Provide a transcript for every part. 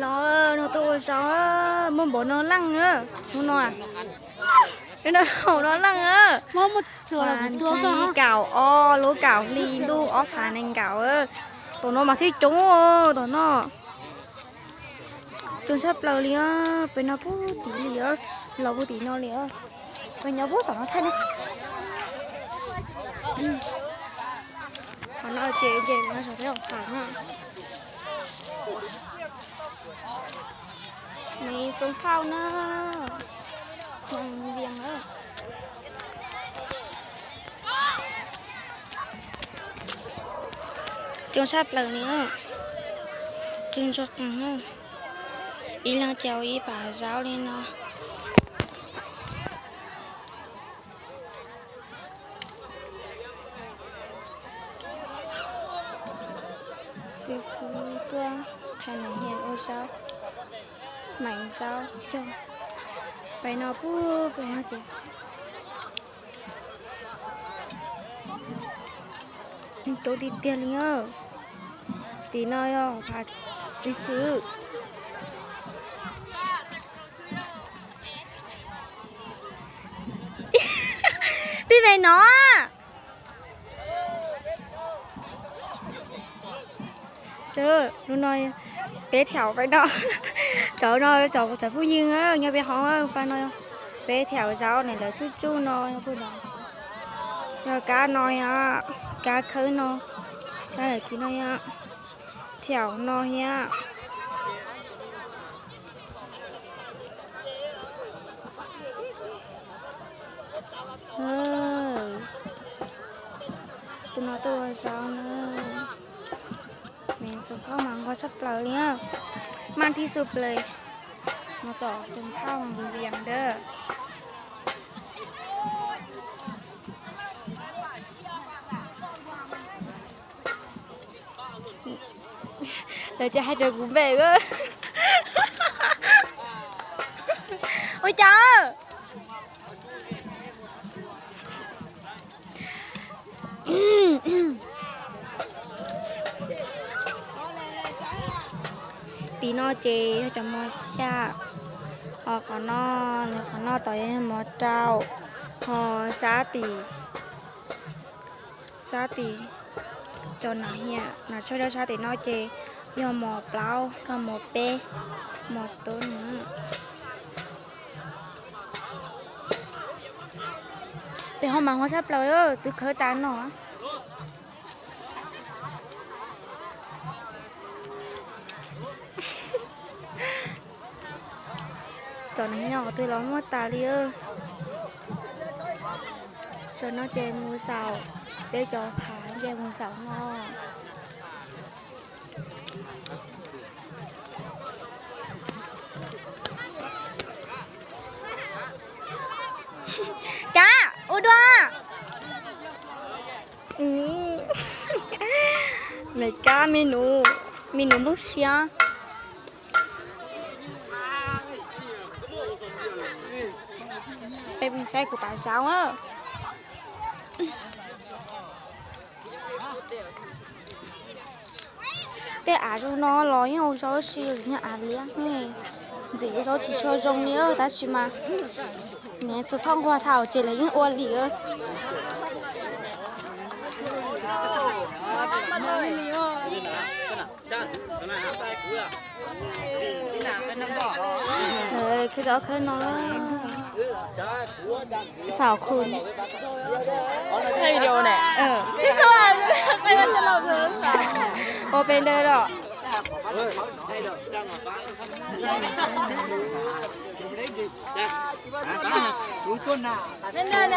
Los no tuaj ua zaub, muaj npaum no leej, hnub no, hnub no leej. Kaum ob lub kaum hli ntuj ob phav nees nkaum. Tom no mas thiaj coob, tom no coob tshaj plaws li. Pem no puag tim li, los puag tim no li. Pem nyob puag saum no thiab ne. Qhov no ces ces no saum peb hauv qhov no. Nws xoo phauj na, Vias na. Coob tshaj plaws li, coob ntsuag qees na. Ib leeg ces ua ib pam zaub li no. Xib fwb tuaj qhia nws hias ua zaub, mais zaub cog. Pem no puag pem no ces coob tiag tiag li. Tim no yog phav xib fwb. Tij me no. Sawv, lub no peb thaum peb no, cov no cov phooj ywg nyob peb hov pab no, peb thaum zaub ne lawv tsuj tsuj no, yog kab no, yog kab khawb no, kab lawv kis no, yog thaum no thiab. Tus no tuaj ua zaub na. Nws xoo phauj mas nquag tshaj plaws li. Maj thib xub plaws, mus xom xoo phauj mas Vias dawb. Lawv tsis hais rau kuv npe. Ua cas? Tim no ces yog cov mos xya, ho qhov no, qhov no tod yog mos rau, ho sab tim, sab tim cov nas hias nas tsho rau sab tim no ces yog mos plaub, yog mos peb, mos tub na. Pem ho mas nquag tshaj plaws, twb khawb tas no. Cov nas hias qhov twg los muaj tas li. Saum no ces mus xaus, peb cov phav ces mus xaus no. Kab ua dua. Me kab, me nus, me nus nplooj siab. Peb saib kuv pam zaub. Tej av zoo no los yeej ua zaub tsis yog av liab ne. Ntxim ua zaub tsis tshua zoo li, tab sis mas niam txiv phauj nquag dhau ces lawv yeej ua li. Lawv khawb zaub khawb no. Xaus khu. Ua pem ntawd los.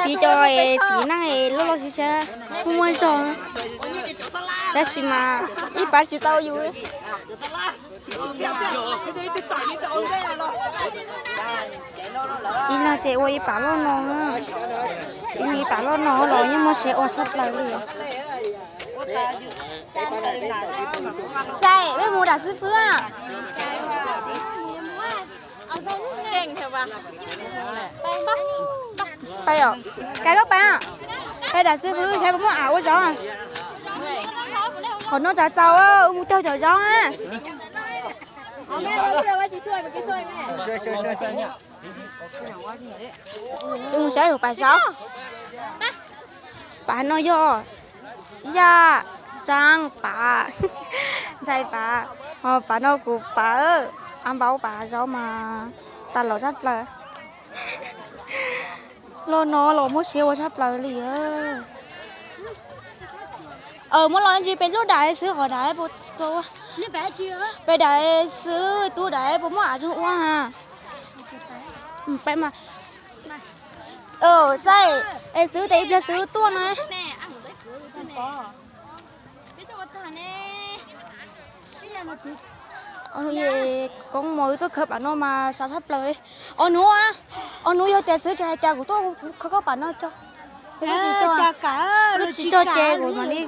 Tiv cov es txiv neej es loj loj siab siab kuj muaj zog, tab sis mas ib pab tsis tau yus. Ib leeg ces ua ib pam loj no, ib leeg ib pam loj no los yeej muaj siab ua tshaj plaws li. Xais, peb mus dam xib fwb. Pais os, kab koj pais, pais dam xib fwb saib puas muaj av ua zaub. Qhov no txaus txaus, wb mus taug cov zaub na. Wb mus saib tus pas saud. Pas no yog Yaj, Tsaab, pas, ntxhais pas, ho pas no kuv pas, a npau pas zaub mas tas laus tshaj plaws. Los no los muab siab ua tshaj plaws li. Muab los ntsis pem lub dam xwb, qhov dam puas tua, pem dam xwb, tub dam puas muaj av tsoog ua ha. Peb mas, saib, es xwb tes ib pliag xwb tuaj na. Os nus, koob mos wb tuaj khawb pas no mas sab tshaj plaws li. Os nus, os nus yog tias xwb tsis hais cas kuv tuaj khawb koj pas no coj. Kuv tsis coj ces kuv mam li,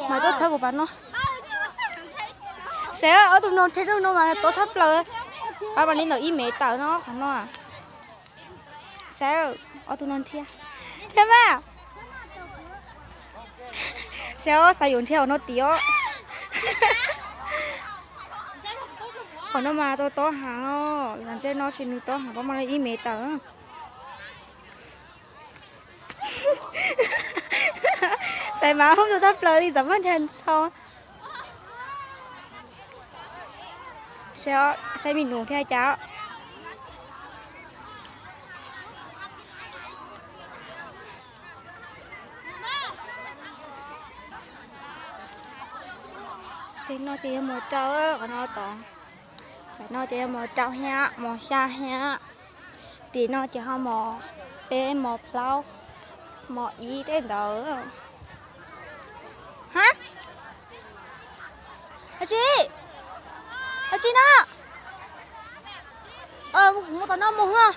mam tuaj khawb kuv pas no. Saib ob tug no, thiab tus no mas tob tshaj plaws. Pab mam li ntawm ib mev tawm no qhov no. Saib ob tug no nrhiav, nrhiav mas. Saib xav yuav nrhiav qhov no tim os. Qhov no mas tau tob heev os, ntsej no tsis nws tob heev, pab mam li ib mev tawm. Saib mas hoob zoo tshaj plaws li, xav muab nrhiav tho. Saib, saib me nus thiab cas. Ces no ces yog mos rau, qhov no tod. Qhov no ces yog mos rau thiab mos xya thiab. Tim no ces ho mos peb mos plaub, mos ib tej ntawd. Ha, dab tsi, dab tsi na? Kuv mus tom no mus.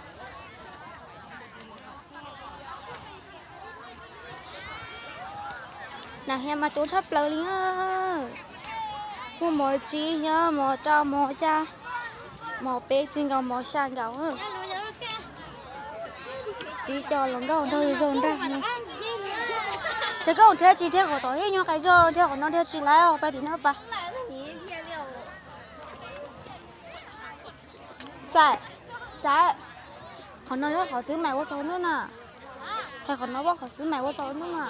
Nas hias mas coob tshaj plaws li. Muaj mos tsib thiab mos rau mos xya, mos peb txij nkaus mos xya nkaus. Tib co los nkauj nraug zoo nraug. Ces koj nrhiav tsis nrhiav qhov tom ib nyuag qais zog, nrhiav qhov no nrhiav tsis lawm, pab tim no pas. Xav, xav, qhov no yog qhov xwb mas ua xaus nub na. Hais qhov no yog qhov xwb mas ua xaus nub na.